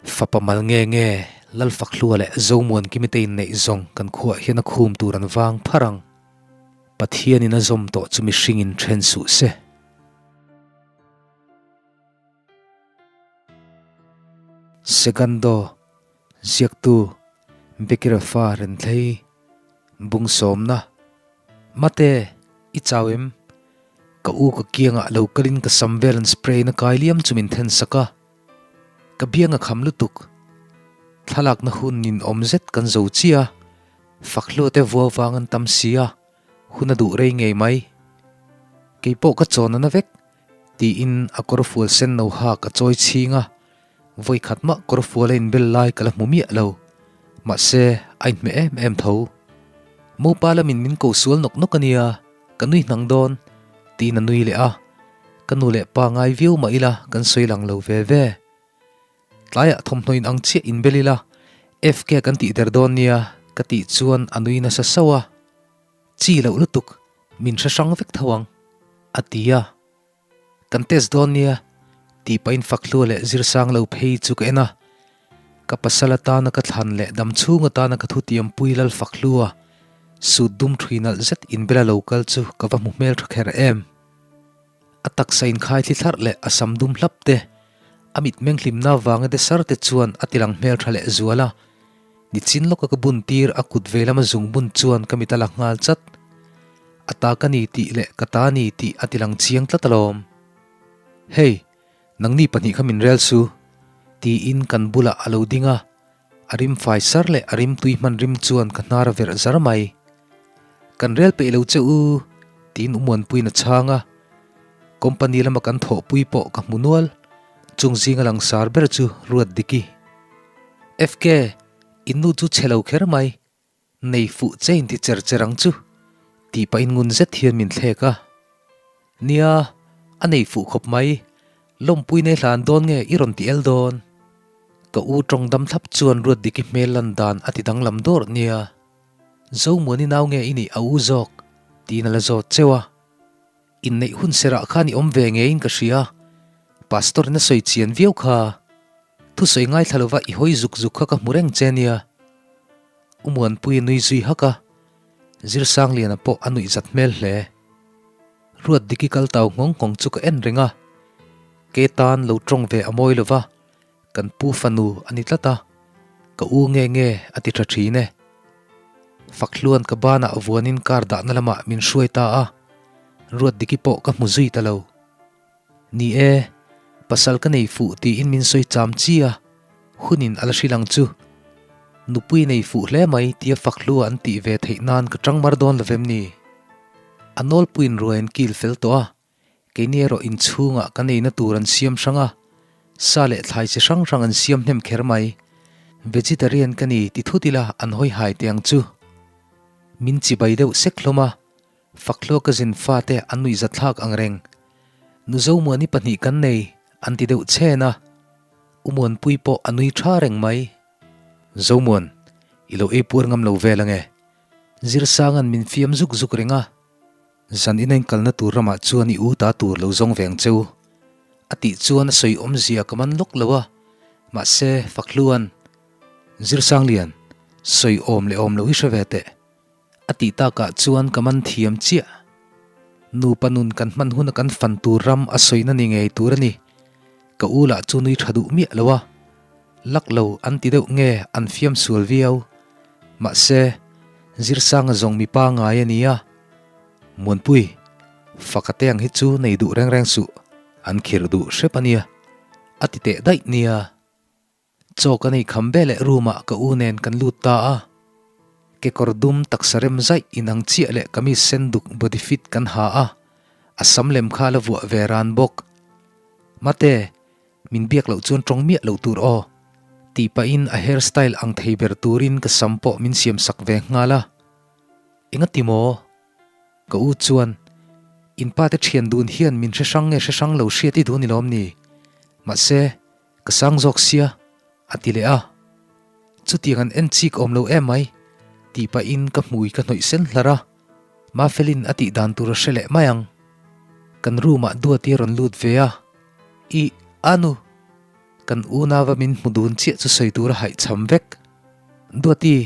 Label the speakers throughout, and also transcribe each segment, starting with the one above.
Speaker 1: Fapa mal nge nge Lalfakhlua leh Zomuankimi te inneih zawng kan khuah hian a khum tur an vang phar ang. Pathianin a zawm tawh chu mihringin then suh se. Segundo, Ziaktu, Bekirafa Renthlei, Bung sawmna, Mate, i chau em? Ka u ka kiangah lo kalin ka sam vel an spray na kai liam chu min then sak a. Ka biang a kham lutuk. Thlalakna hun in awm zet kan zo chiah a, Fakhlua te vua vang an tam si a, hun a duh rei ngei mai. Keipawh ka chawn a na vek. Tiin a kawr fual sen no hak a chawi chhing a, vawi khat mah kawr fual a inbel lai ka la hmu miah lo. Mahse, a inhmeh em em tho. Mopa lamin min ko sual nawk nawk a nia, ka nui hnang dawn, tiin a nui leh a. Ka nu leh pa ngai viau mah ila kan sawi lang lo ve ve. Tlaiah thawmhnaw in ang chiah inbel ila, FK kan tih der dawn nia, ka tih chuan a nui nasa sauh a. Chi loh lutuk, min hre hrang vek tho ang, a ti a. Kan test dawn nia, tih pahin Fakhlua leh Zirsang lo phei chu ka en a. Ka pasal atana ka thlan leh dam chhung atana ka thutiampui lal Fakhlua, sut dum thui nalh zet inbela lo kal chu ka va hmu hmel tha kher em. A taksa inkhai thli thlarh leh a sam dum hlap te, a mitmeng hlimna avanga de sar te chuan a tilang hmel tha leh zual a. Nichin lawka ka bun tir a kut ve lama zung bun chuan ka mit a la nghal chat. A ta ka ni tih leh ka ta ni tih a tilang chiang tlat alawm. Hey, nangni pahnih kha min rel su. Tiin kan bulah a lo ding a, a rim fai sar leh a rim tui hman rim chuan ka hnar a verh zar mai. Kan rel peih lo che u, tiin Umuanpuiin a chhang a. Company lama kan thawhpui pawh ka hmu nual, chung zinga langsar ber chu Ruatdiki. FK, in nu chu chhe lo kher mai, nei fuh che in ti cher cher ang chu, tih pahin ngun zet hian min thlek a. Nia, a nei fuh khawp mai, lawmpui nei hlan dawn nge i rawn ti el dawn? Ka u tawng dam thlap chuan Ruatdiki hmel lan dan a ti danglam dawrh nia. Zomuani nau nge i nih a u zawk? tiin a la zawt cheu a. Inneih hun serah khan i awm ve ngeiin ka hria. Pastor in a sawi chian viau kha. Thusawi ngaithla lova i hawi zuk zuk kha ka hmu reng che nia. U Muanpui a nui zui hak a, Zirsangliana pawh a nuih zat hmel hle. Ruatdiki kal tau nghawng nghawng chu ka en reng a, ke tan lo tawng ve a mawi lova, Kan pu fanu a ni tlat a, ka u nge nge a ti tha thin e. Fakhluan ka banah vuanin car dahna lamah min hruai ta a, Ruatdiki pawh ka hmu zui ta lo. Ni e, pasal ka nei fuh tiin min sawi cham chi a, hunin a la hrilh ang chu. Nupui nei fuh hle mai tia Fakhlua an tih ve theih nan ka tang mar dawn lovem ni? A nawlpuiin ruai an kil fel tawh a, Keini erawh inchhungah kan eina tur an siam hrang a, sa leh thlai chi hrang hrang an siam hnem kher mai. Vegetarian ka ni ti thut ila an hawi hai teh ang chu. Min chibai deuh sek hlawm a, Fakhluaka zin fate an nuihzathlak ang reng. Nu Zomuani pahnih kan nei an ti deuh chhen a, U Muanpui pawh a nui tha reng mai. Zomuan, i lo ei puar ngam lo vel ange. Zirsanga'n min fiam zuk zuk reng a. Zan ina inkalna tur ramah chuan i u ta tur lo zawng veng cheu. A tih chuan a sawi awmzia ka man lawk lo a, mahse Fakhluan, Zirsanglian, sawi awm leh awm lo hi hre ve teh. A tih takah chuan ka man thiam chiah. Nupa nun kan hman huna kan fan tur ram a sawina ni ngei tur a ni. Ka u lah chu nui tha duh miah lo a, lak lo an ti deuh nge an fiam sual viau. Mahse, Zirsanga zawng mipa ngai a ni a. Muanpui, faka te ang hi chu nei duh reng reng suh, an khirh duh hrep a nia, a ti teh daih nia. Chaw ka nei kham ve leh room ah ka u nen kan lut ta a. Kekawr dum taksa rem zaih inang chiah leh kamis sen duk body fit kan ha a, a sam lem kha la vuah ve ran bawk. Mate, min biak loh chuan tawng miah loh tur aw, tih pahin a hair style ang thei ber turin ka sam pawh min siam sak ve nghal a. Engati maw? Ka u chuan, In pa te thian dun hian min hre hrang nge hre hrang lo hriat i duh ni lawm ni? Mahse, ka sang zawk sia, a ti leh a. Chutiang an en chik awm lo em mai, tih pahin ka hmui ka hnawih sen hlar a. Mafelin a tih dan tur a hre leh mai ang. Kan room ah Duati a rawn lut ve a. Ih, Anu! Kan unauva min hmu dun chiah chu sawi tur a haihchham vek. Duati,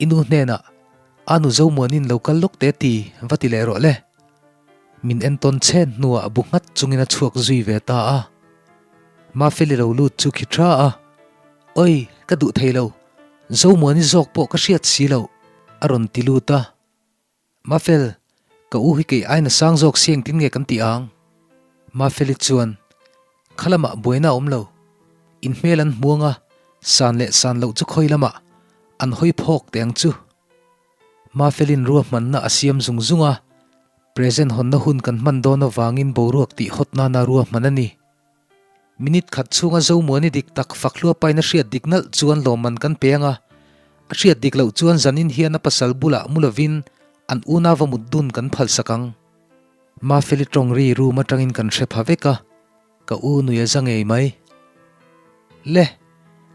Speaker 1: i nu hnenah a nu Zomuanin lo kal lawk teh ti va ti leh rawh le. Min entawn chhen hnuah bu nghat chungin a chhuak zui ve ta a. Mafeli lo lut chu khi tha a, Oi, ka duh thei lo, Zomuani zawk pawh ka hriat si loh, a rawn ti lut a. Mafel, ka u hi kei aina sang zawk si engtin nge kan tih ang? Mafeli chuan, Kha lamah buaina a awm lo. In hmel an hmuang a, san leh san loh chu khawi lamah an hawi phawk teh ang chu. Mafelin ruahmanna a siam zung zung a, present hawnna hun kan hman dawn avangin boruak tih hawt nana ruahman a ni. Minute khat chhunga Zomuani dik tak fak hluapain a hriat dik nalh chuan lawmman kan pe ang a, a hriat dik loh chuan zanin hian a pasal bulah mu lovin an unauva mut dun kan phalsak ang. Mafeli tawng ri room atangin kan hre pha vek a, ka u nui a za ngei mai. Le,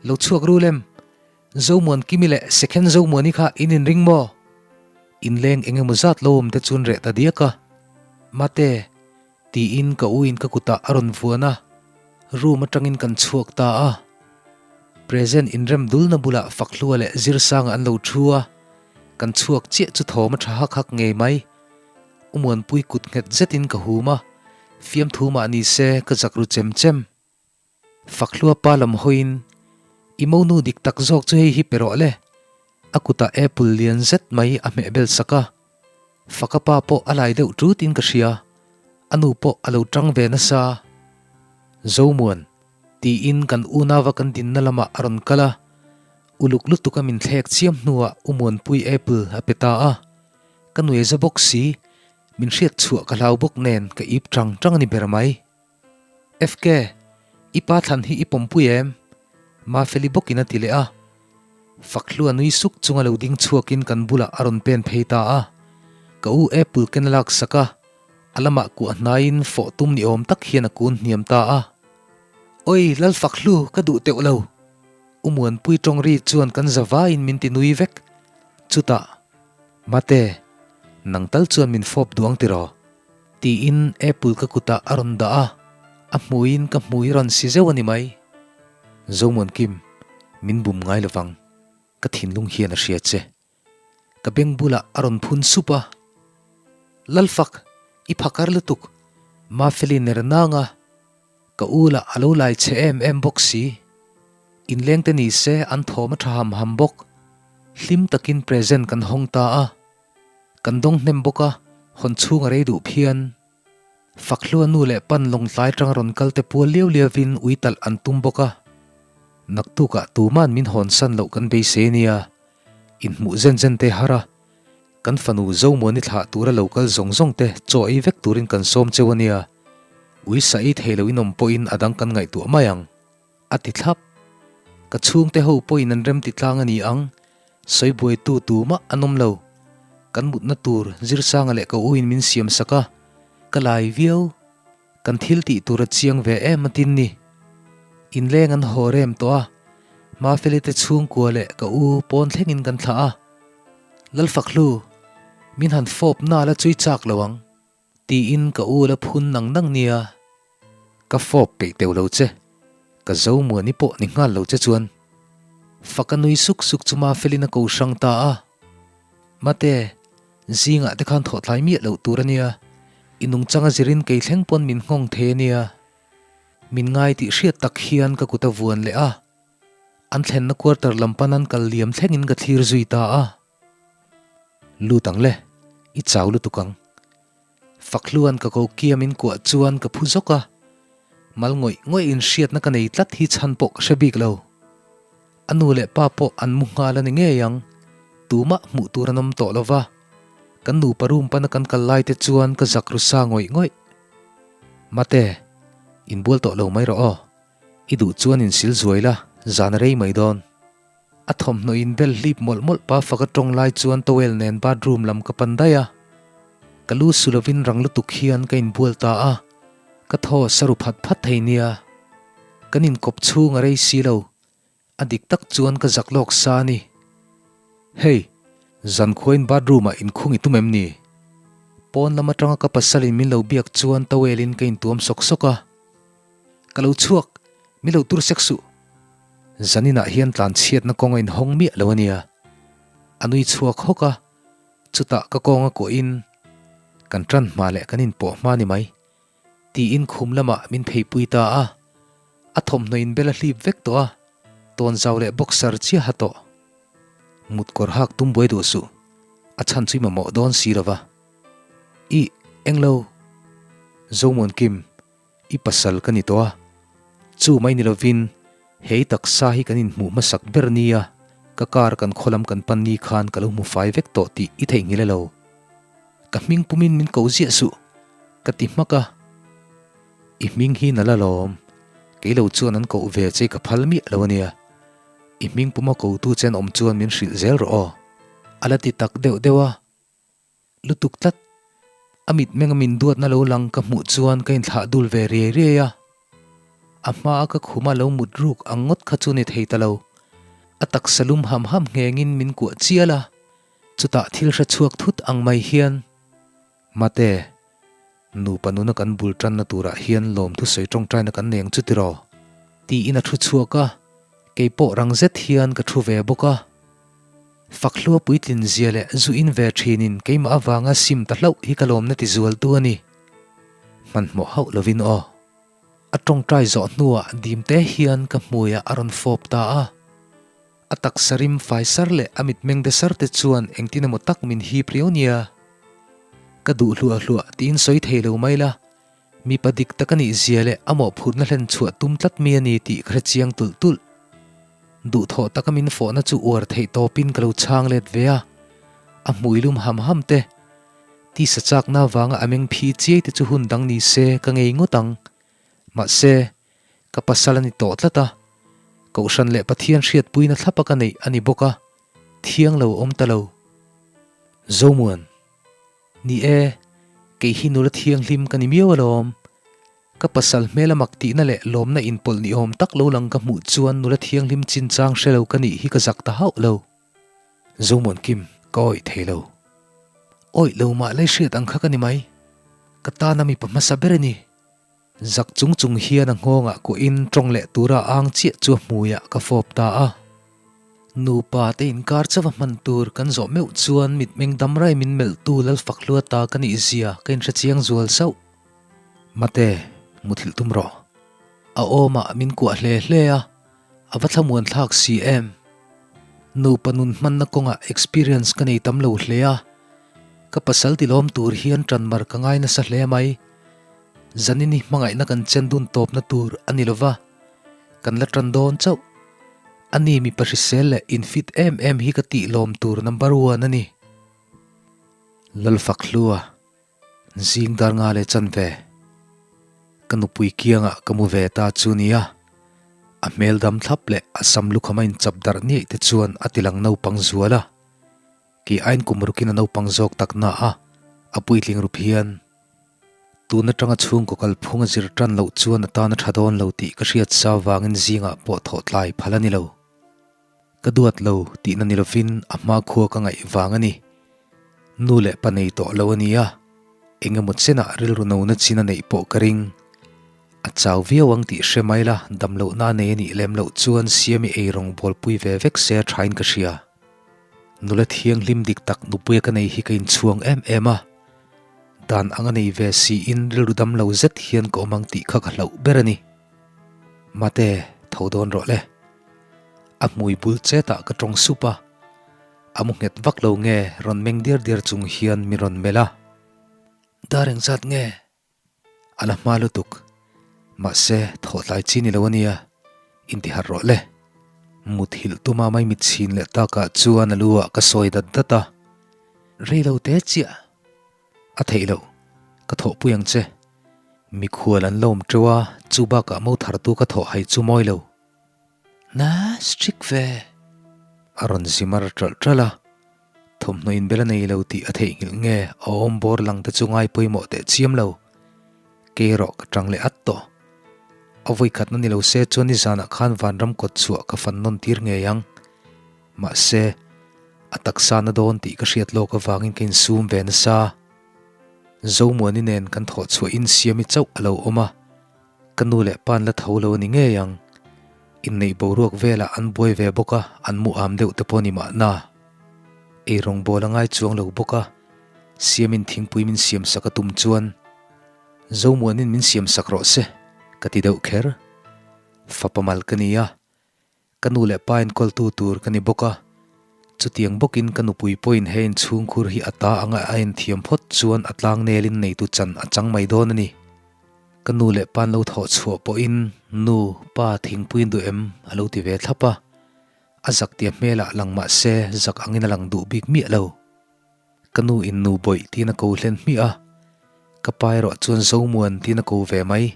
Speaker 1: lo chhuak ru lem, Zomuan Kimi leh Sekhen Zomuani kha in inring maw? Inleng eng emaw zat lo awm te chuan reh ta diak a. Mate. Tiin ka uin ka kutah a rawn vuan a, room atangin kan chhuak ta a. Present inrem dulna bulah Fakhlua leh Zirsanga an lo thu a, kan chhuak chiah chu thawm a tha hak hak ngei mai. U Muanpui kut nghet zetin ka hum a, fiamthu mah ni se ka zak ru chem chem. Fakhlua pa lam hawiin, I monu dik tak zawk chu hei hi pe rawh le. A kutah apple lian zet mai a hmeh bel sak a. Faka pa pawh a lai deuh ṭutin ka hria, a nu pawh a lo ṭang ve nasa. Zomuan, tiin kan unauva kan dinna lamah a rawn kal a. Uluk lutuk a min thlek chiam hnuah U Muanpui apple a pe ta a. Ka nuai za bawk si, min hriat chhuah ka hlau bawk nen ka ip ṭang ṭang a ni ber mai. FK, i pa thlan hi i pawmpui em? Mafeli bawkin a ti leh a. Fakhlua nui suk chunga lo ding chhuakin kan bulah a rawn pen phei ta a. Ka u apple ken a laksak a, a lamah kuah hnaiin fawh tum ni awm tak hian a kun hniam ta a. Oi, Lalfakhlu, ka duh teuh lo! U Muanpui tawng ri chuan kan za vaiin min ti nui vek. Chutah, Mate, nang tal chuan min fawp duang tiraw? Tiin apple ka kutah a rawn dah a, a hmuiin ka hmui rawn si zeuh a ni mai. Zomuankim, min bum ngai lovang, ka thinlung hian a hria che. Ka beng bulah a rawn phun sup a. Lalfak, i phakar lutuk, Mafeli ner nang a, ka u lah a lo lai che em em bawk si. Inlengte ni se an thawm a tha ham ham bawk. Hlim takin present kan hawng ta a. Kan dawng hnem bawk a, hawn chhung a rei duh phian. Fakhlua nu leh pan lawngtlai tang rawn kal te pual liau liauin ui talh an tum bawk a. Naktukah tuman min hawn san loh kan beisei nia, inhmuh zen zen te har a, kan fanu Zomuani thlah tura lo kal zawng zawng te chaw ei vek turin kan sawm cheu a nia, ui sa ei thei lo inawm pawhin a dang kan ngaihtuah mai ang. A ti thlap. Ka chhungte ho pawhin an remti tlang a ni ang, sawi buaitu tumah an awm lo. Kan mutna tur Zirsanga leh ka uin min siam sak a, ka lai viau. Kan thil tih tur a chiang ve em a tin ni. Inleng an haw rem tawh a, Mafeli te chhungkua leh ka u pawn thlengin kan thlah a. Lalfakhlu, min han fawp nal a chui chak lo ang. Tiin ka u la phun nang nang nia. Ka fawp peih teuh lo che, ka zo muani pawh ni nghal lo che chuan. Faka nui suk suk chu Mafelin a ko hrang ta a. Mate, zingah te khan thawh tlai miah loh tur a nia, i nungchang a zirin kei thleng pawn min nghawng thei a nia. Min ngai tih hriat tak hian ka kut a vuan leh a. An thlenna quarter lam pan an kal liam thlengin ka thlir zui ta a. Lut ang le, i chau lutuk ang. Fakhluan ka ko kia min kuah chuan ka phu zawk a, mal ngawih ngawih in hriatna ka nei tlat hi chhan pawh ka hre bik lo. A nu leh pa pawh an mu nghal a ni ngei ang, tumah hmuh tur an awm tawh lo va, kan nupa room pana kan kal lai te chuan ka zak ru sa ngawih ngawih. Mate, inbual tawh lo mai rawh aw, i duh chuan insil zuai la, zan a rei mai dawn. A thawmhnaw in bel hlip mawlh mawlh pa faka tawng lai chuan towel nen bathroom lam ka pan daih a. Ka lu su lovin rang lutuk hian ka inbual ta a, ka thaw sa ru phat phat thei nia. Kan inkawp chhung a rei si lo, a dik tak chuan ka zak lawk sa a ni. Hey, zankhuain bathroom ah inkhung i tum em ni? Pawn lam atanga ka pasalin min lo biak chuan towel in ka intuam sawk sawk a. Ka lo chhuak, min lo tur sek suh. Zaninah hian tlanchhiatna kawng a inhawng miah lo a nia. A nui chhuak hawk a, chutah ka kawnga kuahin kan tan hma leh kan inpawh hma ni mai tiin khum lamah min pheipui ta a. A thawmhnaw inbel a hlip vek tawh a, tawnzau leh boxer chiaha tawh. Mut kawr hak tum buai duh suh, a chhan chu i mamawh dawn si lo va. Ih, englo, Zomuankim, i pasal ka ni tawh a, chu mai ni lovin hei taksa hi kan inhmuh hmasak ber nia, ka car kan khaw lam kan pan ni khan ka lo hmu fai vek tawh tih i theihnghilh elo? Ka hming pumin min ko ziah suh, ka ti hmak a. I hming hi nala lawm, kei lo chuan an koh ve che ka phal miah lo ania. I hming puma kotu chen awm chuan min hrilh zel rawh aw, a la ti tak deuh deuh a. Lutuk tlat. A mitmeng a min duatna lo lang ka hmuh chuan ka inthlah dul ve riai riai a. A hmaa ka khuma lo mut ruk ang ngawt kha chu ni thei ta lo. A taksa lum ham ham nghengin min kuah chial a, chutah thil hre chhuak thut ang mai hian, Mate, nupa nuna kan bul tanna turah hian lawmthu sawi tawngtaina kan nei ang chu tiraw? Tiin a thu chhuak a, kei pawh rang zet hian ka thu ve bawk a. Fakhlua puitlin zia leh zu in ve thinin keimah avanga sim ta hlauh hi ka lawmna ti zualtu a ni. Hmanhmawh hauh lovin aw. A tawngtai zawh hnuah dim te hian ka hmuiah a rawn fawp ta a. A taksa rim fai sar leh a mitmeng de sar te chuan engtin emaw tak min hip riau nia. Ka duh hluah hluah tiin sawi thei lo mai la, mipa dik tak a nih zia leh a mawhphurhna hlen chhuah tum tlat mi a ni tih ka hre chiang tulh tulh. Duhthawh taka min fawhna chu uar theih tawpin ka lo chhang let ve a, a hmui lum ham ham te, tisa chakna avanga a meng phi chiai te chu hun dang ni se ka ngei ngawt ang. Mahse, ka pasal a ni tawh tlat a, Kohhran leh Pathian hriatpuina thlapa ka neih a ni bawk a, thiang lo awm ta lo. Zomuan. Ni e, kei hi nula thianghlim ka ni miau alawm. Ka pasal hmel a mak tihna leh lawmna inpawlh ni awm tak lo lang ka hmuh chuan nula thianghlim chinchang hre lo ka nih hi ka zak ta hauh lo. Zomuankim, ka awih thei lo. Awih lo mah lai hriat ang kha ka ni mai. Ka tana mipa hmasa ber a ni. Zak chung chung hian a nghawngah kuahin tawng leh tura ang chiah chu a hmuiah ka fawp ta a. Nupa te inkar chauh a hman tur kan zawh meuh chuan mitmeng dam rai min melhtu Lalfakhlua ta ka nih zia ka inhre chiang zual sauh. Mate, muthilh tum rawh. A awmah min kuah hle hle a, a va thlamuan thlak si em. Nupa nun hmanna kawngah experience ka nei tam lo hle a, ka pasal tilawm tur hian tanmar ka ngai nasa hle mai. Zanin hi hmangaihna kan chen dun tawpna tur a ni lova, kan la tan dawn chauh. A ni mipa hrisel leh infit em em hi ka tih lawm tur number one a ni. Lalfakhlua, zing dar nga leh chan ve. Ka nupui kiangah ka mu ve ta chu nia. A hmel dam thlap leh a sam lukham a inchap darh niaih te chuan a tilang naupang zual a. Kei aiin kum rukin a naupang zawk tak na a, a puitling rup hian. Tun atanga chhungkaw kalphung a zir tan loh chuan a tan a tha dawn lo tih ka hriat sa vangin zingah pawh thawh tlai phal a ni lo. Ka duat lo tihna ni lovin a hma khua ka ngaih vang a ni. Nu leh pa nei tawh lo a ni a, eng emaw chenah rilru nona chin a neih pawh ka ring. A chau viau ang tih hre mai la, dam lohna a nei a nih lem loh chuan Siami eirawng bawlpui ve vek se a thain ka hria. Nula thianghlim dik tak nupuia ka nei hi ka inchhuang em em a. Dan ang a nei ve siin rilru dam lo zet hian ka awm ang tih kha ka hlauh ber a ni. Mate, tho dawn rawh le. A hmui bul chetah ka tawng sup a. A mu nghet vak lo nge rawn meng diar diar chung hian min rawn melh a. Dar engzat nge? A la hma lutuk. Mahse, thawhtlai chi ni lo a nia, intiharh rawh le. Muthilh tuma mai mitchhin leh takah chuan a lu ah ka sawi dat dat a. Rei lo te chiah. A theih loh, ka thawhpui ang che. Mikhual an la awm teuh a, chu bakah mo thartu ka thawh hai chu mawi lo. Na, strict ve. A rawn zi mar ṭalh ṭalh a. Thawmhnaw inbel a nei lo tih a theihnghilh nge a awm bawr lang te chu ngai pawimawh teh chiam lo. Kei erawh ka ṭang leh at tawh. A vawikhatna ni lo se chuan nizanah khan vanram kawt chhuah ka fan nawn tir ngei ang. Mahse, a taksa na dawn tih ka hriat lawk avangin ka insum ve nasa. Zomuani nen kan thawh chhuah insiami chauh a lo awm a, ka nu leh pa'n la tho lo a ni ngei ang. Inneih boruak velah an buai ve bawk a, an mu am deuh te pawh ni mahna. Eirawng bawl a ngai chuang lo bawk a, Siamin thingpui min siam sak a tum chuan, Zomuanin min siam sak rawh se, ka ti deuh kher. Fapa mal ka ni a, ka nu leh pa enkawltu tur ka ni bawk a, chutiang bawkin ka nupui pawhin he inchhungkhur hi a ta anga a enthiam phawt chuan a tlangnelin neitu chan a chang mai dawn a ni. Ka nu leh pa'n lo thawh chhuah pawhin, Nu, pa thingpui duh em? a lo ti ve thlap a. A zak tia hmelah lang mah se zak angin a lang duh bik miah lo. Ka nu in nu bawih tiin a ko hlen hmiah a, ka pa erawh chuan Zomuan tiin a ko ve mai.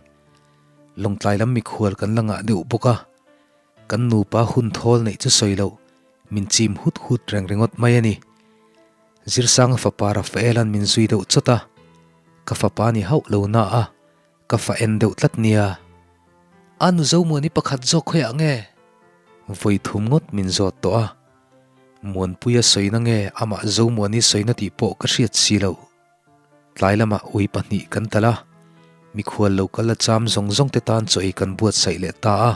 Speaker 1: Lawngtlai lam mikhual kan la ngah deuh bawk a, kan nupa hun thawl neih chu sawi loh min chim hut hut reng ringawt mai a ni. Zirsanga fapa Rafaela'n min zui deuh chawt a, ka fapa ni hauh lo na a, ka fa en deuh tlat nia. A nu Zomuani pakhat zawk khawiah nge? Vawi thum ngawt min zawt tawh a, Muanpuia sawina nge amah Zomuani sawina tih pawh ka hriat si lo. Tlai lamah ui pahnih kan talh a, mikhual lo kal a cham zawng zawng te tan chaw ei kan buatsaih leh ta a.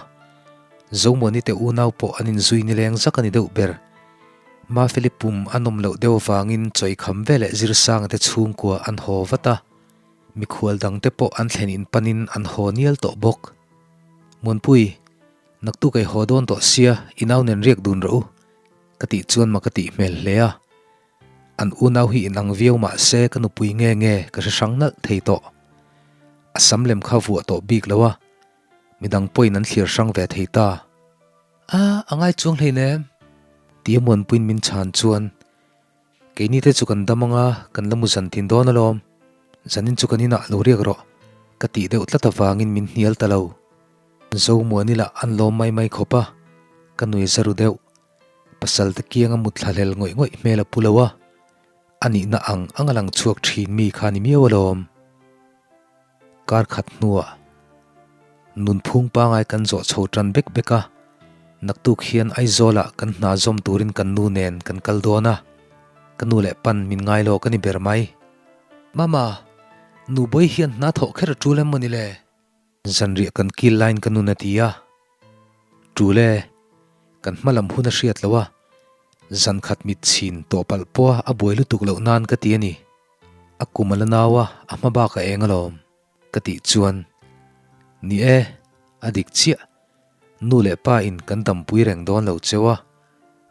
Speaker 1: Zomuani te unau pawh an inzui nileng zak a ni deuh ber. Mafeli pum a nawm loh deuh avangin chawi kham veleh Zirsanga te chhungkua an haw vat a, mikhual dangte pawh an thlen in panin an haw nial tawh bawk. Muanpui, naktuk ei haw dawn tawh sia i nau nen riak dun rawh u, ka tih chuan ma ka tih hmel hle a. An unau hi inang viau mah se ka nupui nge nge ka hre hrang nalh thei tawh. A sam lem kha vuah tawh bik lo a, midang pawhin an thlir hrang ve thei ta. A, a ngai chuang hleinem. Tia Muanpuiin min chhan chuan, Keini te chu kan dam anga kan la mu zan tin dawn alawm. Zanin chu kan inah lo riak rawh, ka tih deuh tlat avangin min hnial ta lo. Zomuani lah an lawm mai mai khawp a, ka nui za ru deuh. Pasal te kianga mut thlahlel ngawih ngawih hmel a pu lo a, a nihna ang ang a lang chhuak thin mi kha ni miau alawm. Kar khat hnuah nunphung pangai kan zawh chho tan bek bek a, naktuk hian Aizawlah kan hna zawm turin kan nu nen kan kal dawn a, ka nu leh pan min ngai lawk a ni ber mai. Mama, Nubawi hian hna thawh kher a tul em maw ni le? Zanriah kan kil laiin ka nun a ti a, Tul e, kan hma lam hun a hriat loh a, zan khat mit chhin tawh palh pawha a buai lutuk loh nan ka ti a ni. A kum a la nau a, a hma bak a eng alawm, ka tih chuan, Ni e, a dik chiah, nu leh pa in kan dampui reng dawn lo cheu a,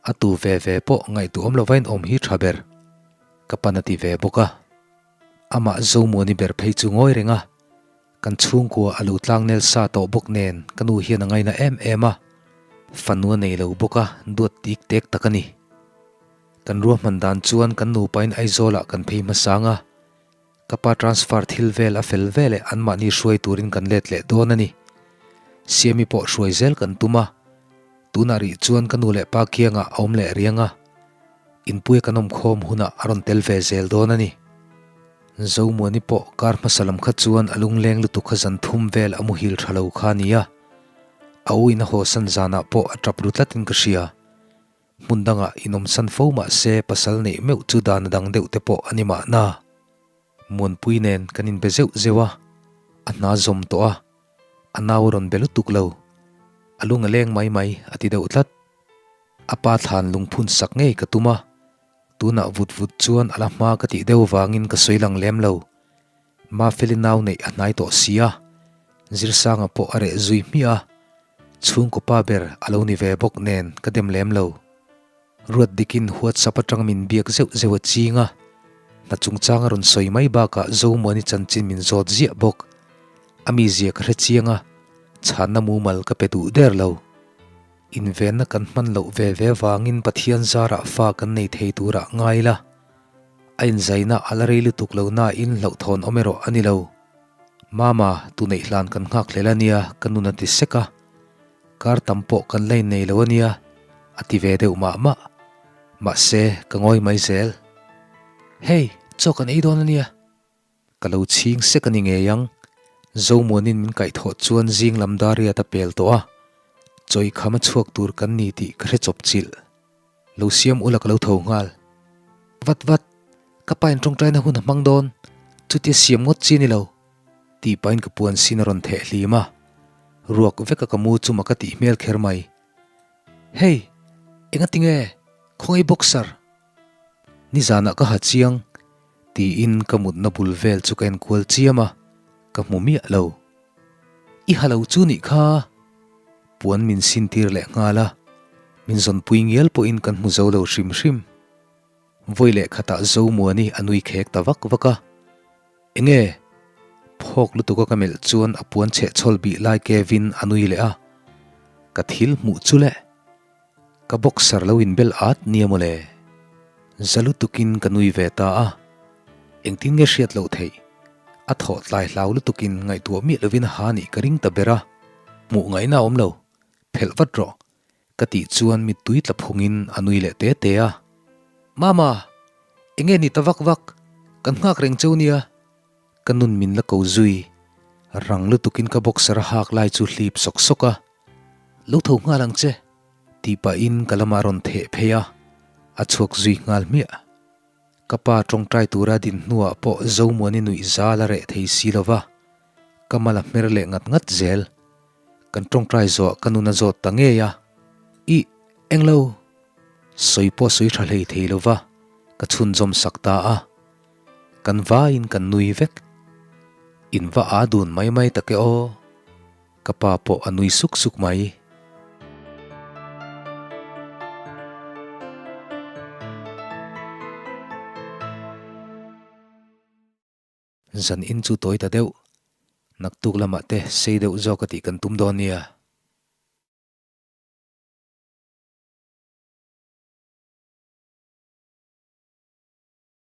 Speaker 1: a tu ve ve pawh ngaihtuahawm lova in awm hi tha ber, ka pan a ti ve bawk a. Amah Zomuani ber phei chu ngawi reng a, Kan chhungkua a lo tlangnel sa tawh bawk nen ka nu hian a ngaina em em a, fanu a nei lo bawk a, duat tik tek tak a ni. Kan ruahman dan chuan kan nupain Aizawlah kan phei hmasang a, ka pa transfer thil vel a fel veleh anmahni hruai turin kan let leh dawn a ni. Siami pawh hruai zel kan tum a, tunah rih chuan ka nu leh pa kiangah a awm leh riang a, inpuia kan awmkhawm hunah a rawn tel ve zel dawn a ni. Zomuani pawh kar hmasa lam kha chuan a lungleng lutuk kha zan thum vel a muhil tha lo kha a nia. A u in a hawsan zanah pawh a tap ru tlatin ka hria. Hmun dangah inawmsan fo mah se pasal neih meuh chu dan a dang deuh te pawh a ni mahna. Muanpui nen kan inbe zeuh zeuh a, a hna zawm tawh a, a nau a rawn be lutuk lo. A lung a leng mai mai a ti deuh tlat. A pa thlan lungphun sak ngei ka tum a. Tunah vut vut chuan a la hma ka tih deuh vangin ka sawi lang lem lo. Mafeli nau neih a hnai tawh si a, Zirsanga pawh a reh zui hmiah a, chhungkaw pa ber a lo ni ve bawk nen ka dem lem lo. Ruat dikin WhatsApp atang min biak zeuh zeuh a ching a, hna chungchang a rawn sawi mai bakah Zomuani chanchin min zawt ziah bawk. A mizia ka hre chiang a, chhanna mumal ka pe duh der lo. Invenna kan hman loh ve ve vangin Pathian zarah fa kan nei thei turah ngai la. A inzaina a la rei lutuk lo nain hlauhthawn awm erawh a ni lo. Mama, tu neih hlan kan nghak hlel a nia, ka nun a ti sek a. Kar tam pawh kan la innei lo a nia, a ti ve deuh mah mah. Mahse, ka ngawi mai zel. Hei, chaw kan ei dawn a nia. Ka lo chhing sek a ni ngei ang. Zomuanin min kaihthawh chuan zing lam dar riat a pel tawh a, chawi kham a chhuak tur kan ni tih ka hre chawp chilh. Lo siam ula ka lo tho nghal. Vat vat, ka pain tawngtaina hun a hmang dawn, chutia siam ngawt chi ni lo, tih pain ka puan sin a rawn theh hlim a. Ruak veka ka mu chu mak a tih hmel kher mai. Hey! Enga tinge? Khawngaih boxer! Nizanah ka ha chiang, tiin ka mutna bul vel chu ka enkual chiam a, ka hmu miah lo. I ha lo chu nih kha! Puan min sintir leh nghal a, min zawnpui ngial pawhin kan hmu zo lo hrim hrim. Vawi leh khatah Zomuani a nui khek ta vak vak a. Enge? Phawk lutuka ka melh chuan a puan chhehchhawl bih lai Kevin a nui leh a. Ka thil hmuh chu le! Ka boxer lo inbel at nia mawle. Za lutukin ka nui ve ta a. Engtin nge hriat loh theih? A thawh tlai hlau lutukin ngaihtuah miah lovin a ha nih ka ring ta ber a. Hmuh ngaihna a awm lo. Phelh vat rawh. Ka tih chuan mittui tla phungin a nui leh te te a. Mama! Enge ni ta vak vak? Kan nghak reng cheu nia. Ka nun min la ko zui. Rang lutukin ka boxer a hak lai chu hlip sawk sawk a. Lo tho nghal ang che, tih pahin ka lamah rawn theh phei a, a chhuak zui nghal hmiah. Ka pa tawngtai tura din hnuah pawh Zomuani nuih zal a reh thei si lo va, ka mal a hmer leh ngat ngat zel. Kan tawngtai zawh ka nun a zawt ta ngei a, Ih, englo? Sawi pawh sawi tha hlei thei lo va, ka chhunzawm sak ta a. Kan vaiin kan nui vek. In va aa dun mai mai tak e aw. Ka pa pawh a nui suk suk mai. Zan in chu tawi ta deuh. Naktuk lamah te sei deuh zawk a tih kan tum dawn nia.